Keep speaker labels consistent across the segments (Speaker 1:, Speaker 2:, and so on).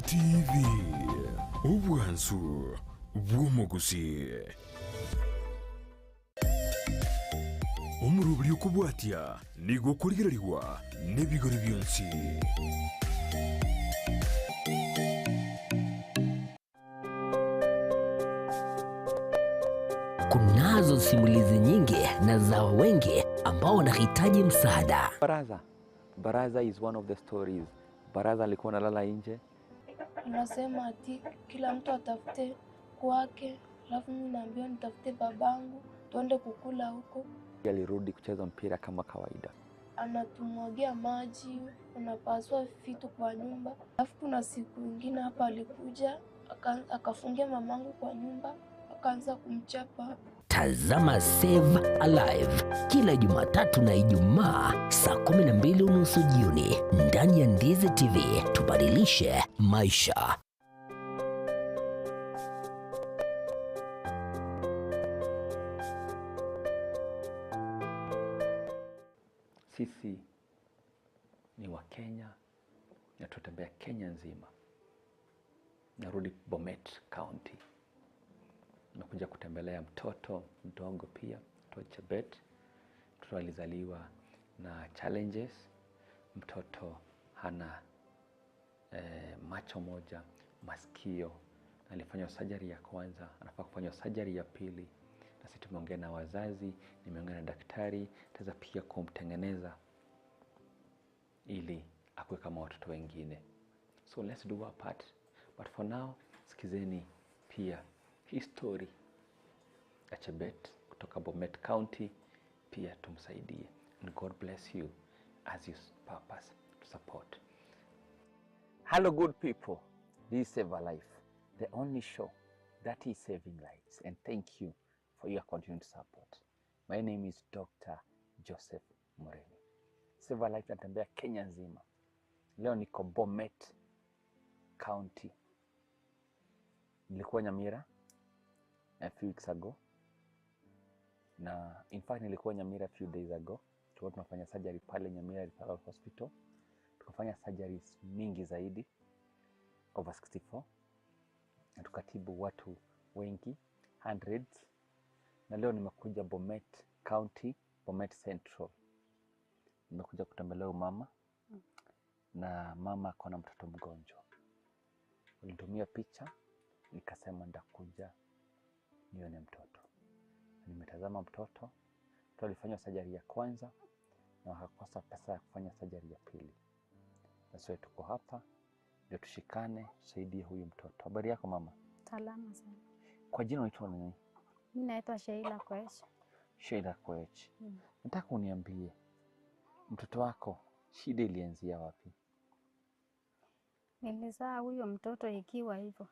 Speaker 1: TV obwansu bw'omogusi. Omorobiri okobwatia nigo okorigererigwa n'ebigori bionsi.
Speaker 2: Kunazo simulizi nyingi na za wengi ambao wanahitaji msaada.
Speaker 3: Baraza. Baraza is one of the stories. Baraza alikuwa analala nje.
Speaker 4: Anasema ati kila mtu atafute kwake, alafu mimi naambiwa nitafute babangu tuende kukula huko.
Speaker 3: Alirudi kucheza mpira kama kawaida.
Speaker 4: Anatumwagia maji, anapasua vitu kwa nyumba. Alafu kuna siku ingine hapa alikuja akafungia mamangu kwa nyumba, akaanza kumchapa.
Speaker 2: Tazama Save Alive kila Jumatatu na Ijumaa saa 12:30 jioni ndani ya Ndizi TV. Tubadilishe maisha.
Speaker 3: Sisi ni wa Kenya na tutembea Kenya nzima. Narudi Bomet County. Nimekuja kutembelea mtoto mdogo pia, mtoto Chebet. Mtoto alizaliwa na challenges. Mtoto hana macho moja, masikio. Alifanywa surgery ya kwanza, anafaa kufanywa surgery ya pili. Na sisi tumeongea na wazazi, nimeongea na daktari, tutaweza pia kumtengeneza ili akuwe kama watoto wengine. So let's do our part. But for now, sikizeni pia hii story ya Chebet kutoka Bomet County, pia tumsaidie. And God bless you as you purpose to support. Hello good people, this is Save a Life, the only show that is saving lives. And thank you for your continued support. My name is Dr. Joseph Murimi. Save a Life natembea Kenya nzima. Leo niko Bomet County. Nilikuwa Nyamira a few weeks ago. Na in fact nilikuwa Nyamira a few days ago. Tulikuwa tunafanya surgery pale Nyamira Referral Hospital. Tukafanya surgeries mingi zaidi, over 64. Na tukatibu watu wengi, hundreds. Na leo nimekuja Bomet County, Bomet Central. Nimekuja kutembelea mama. Na mama ako na mtoto mgonjwa. Walinitumia picha, nikasema nitakuja nione mtoto. Nimetazama mtoto. Mtoto alifanywa surgery ya kwanza na wakakosa pesa ya kufanya surgery ya pili. Sasa tuko hapa ndio tushikane, tusaidie huyu mtoto. Habari yako mama?
Speaker 5: Salama sana.
Speaker 3: Kwa jina unaitwa nani?
Speaker 5: Mimi naitwa Sheila Koech.
Speaker 3: Sheila Koech. Nataka uniambie mtoto wako shida ilianzia wapi?
Speaker 5: Nilizaa huyo mtoto ikiwa hivyo.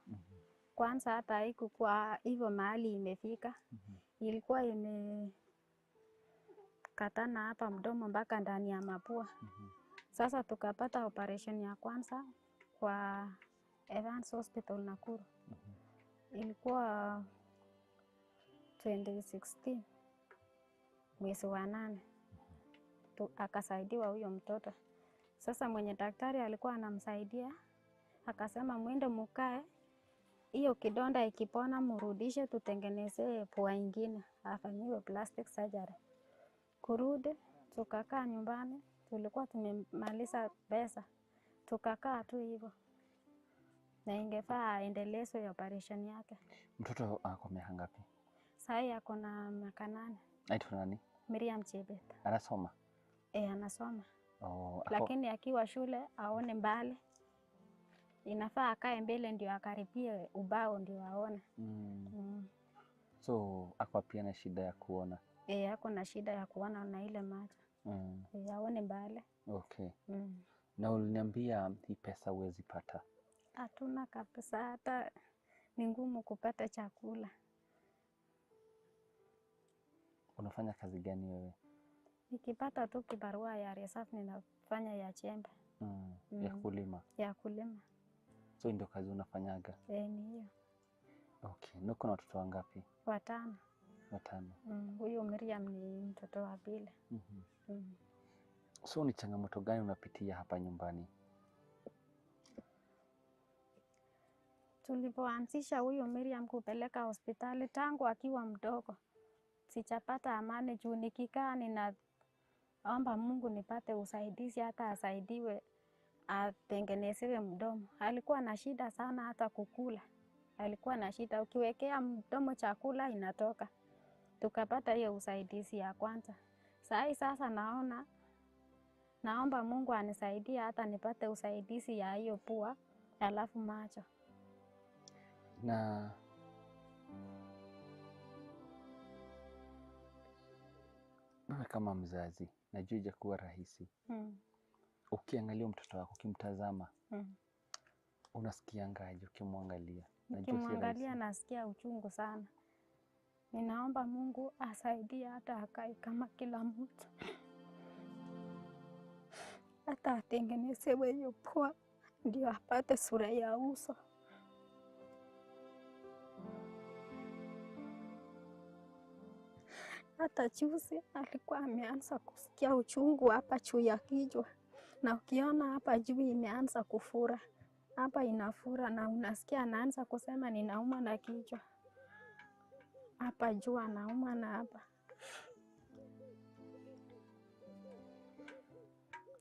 Speaker 5: Kwanza hata haikuwa hivyo mahali imefika. Ilikuwa imekatana hapa mdomo mpaka ndani ya mapua. Sasa tukapata operation ya kwanza kwa Evans Hospital Nakuru. Ilikuwa 2016 mwezi wa 8. Akasaidiwa huyo mtoto. Sasa mwenye daktari alikuwa anamsaidia akasema mwende mukae, hiyo kidonda ikipona murudishe tutengenezee pua ingine, afanyiwe plastic surgery. Kurudi tukakaa nyumbani, tulikuwa tumemaliza pesa, tukakaa tu hivyo. Na ingefaa aendelezwe operation yake.
Speaker 3: Mtoto ako miaka ngapi?
Speaker 5: Sahi ako na miaka 8.
Speaker 3: Anaitwa nani?
Speaker 5: Miriam Chebet.
Speaker 3: Anasoma?
Speaker 5: Anasoma.
Speaker 3: Oh,
Speaker 5: lakini akiwa shule aone mbali. Inafaa akae mbele ndio akaribie ubao ndio aone.
Speaker 3: So ako pia na shida ya kuona?
Speaker 5: Ako na shida ya kuona na ile macho. Aone mbali.
Speaker 3: Okay. Na uliniambia hii pesa huwezi pata?
Speaker 5: Hatuna kabisa, hata ni ngumu kupata chakula.
Speaker 3: Unafanya kazi gani wewe?
Speaker 5: Nikipata tu kibarua ya reserve ninafanya ya chembe.
Speaker 3: Ya kulima?
Speaker 5: Ya kulima.
Speaker 3: So ndio kazi unafanyaga?
Speaker 5: Ni hiyo.
Speaker 3: Okay. Na uko na watoto wangapi?
Speaker 5: 5.
Speaker 3: 5.
Speaker 5: Huyu Miriam ni mtoto wa pili.
Speaker 3: So ni changamoto gani unapitia hapa nyumbani?
Speaker 5: Tulipoanzisha huyu Miriam kupeleka hospitali tangu akiwa mdogo, sijapata amani juu nikikaa ninaomba Mungu nipate usaidizi, hata asaidiwe atengenezewe mdomo. Alikuwa na shida sana hata kukula, alikuwa na shida, ukiwekea mdomo chakula inatoka. Tukapata hiyo usaidizi ya kwanza. Sahi sasa naona, naomba Mungu anisaidie hata nipate usaidizi ya hiyo pua, alafu macho.
Speaker 3: Na wewe kama mzazi, najua haijakuwa rahisi. Ukiangalia mtoto wako, ukimtazama, unasikiangaje ukimwangalia? Najua si
Speaker 5: Nikimwangalia
Speaker 3: rahisi.
Speaker 5: nasikia uchungu sana. Ninaomba Mungu asaidie hata akae kama kila mtu, hata atengenezewe hiyo pua ndio apate sura ya uso. Hata juzi alikuwa ameanza kusikia uchungu hapa juu ya kichwa, na ukiona hapa juu imeanza kufura, hapa inafura, na unasikia anaanza kusema ninauma na kichwa hapa juu, anauma na hapa.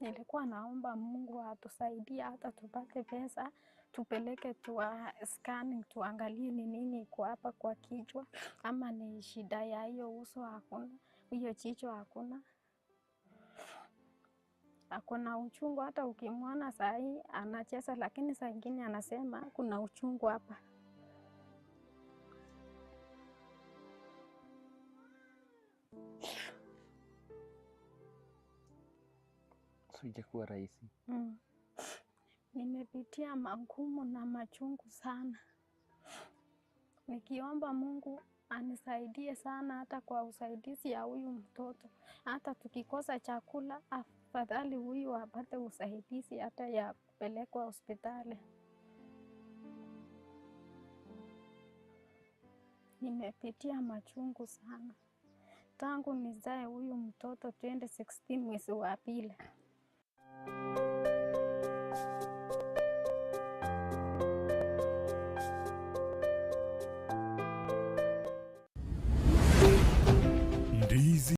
Speaker 5: Nilikuwa naomba Mungu atusaidie hata tupate pesa tupeleke tuwa scanning tuangalie ni nini iko hapa kwa kichwa, ama ni shida ya hiyo uso, hakuna hiyo jicho, hakuna akona uchungu. Hata ukimwona saa hii anacheza, lakini saa ingine anasema kuna uchungu hapa.
Speaker 3: So haijakuwa rahisi.
Speaker 5: Nimepitia magumu na machungu sana, nikiomba Mungu anisaidie sana, hata kwa usaidizi ya huyu mtoto. Hata tukikosa chakula, afadhali huyu apate usaidizi hata ya kupelekwa hospitali. Nimepitia machungu sana tangu nizae huyu mtoto 2016 mwezi wa pili.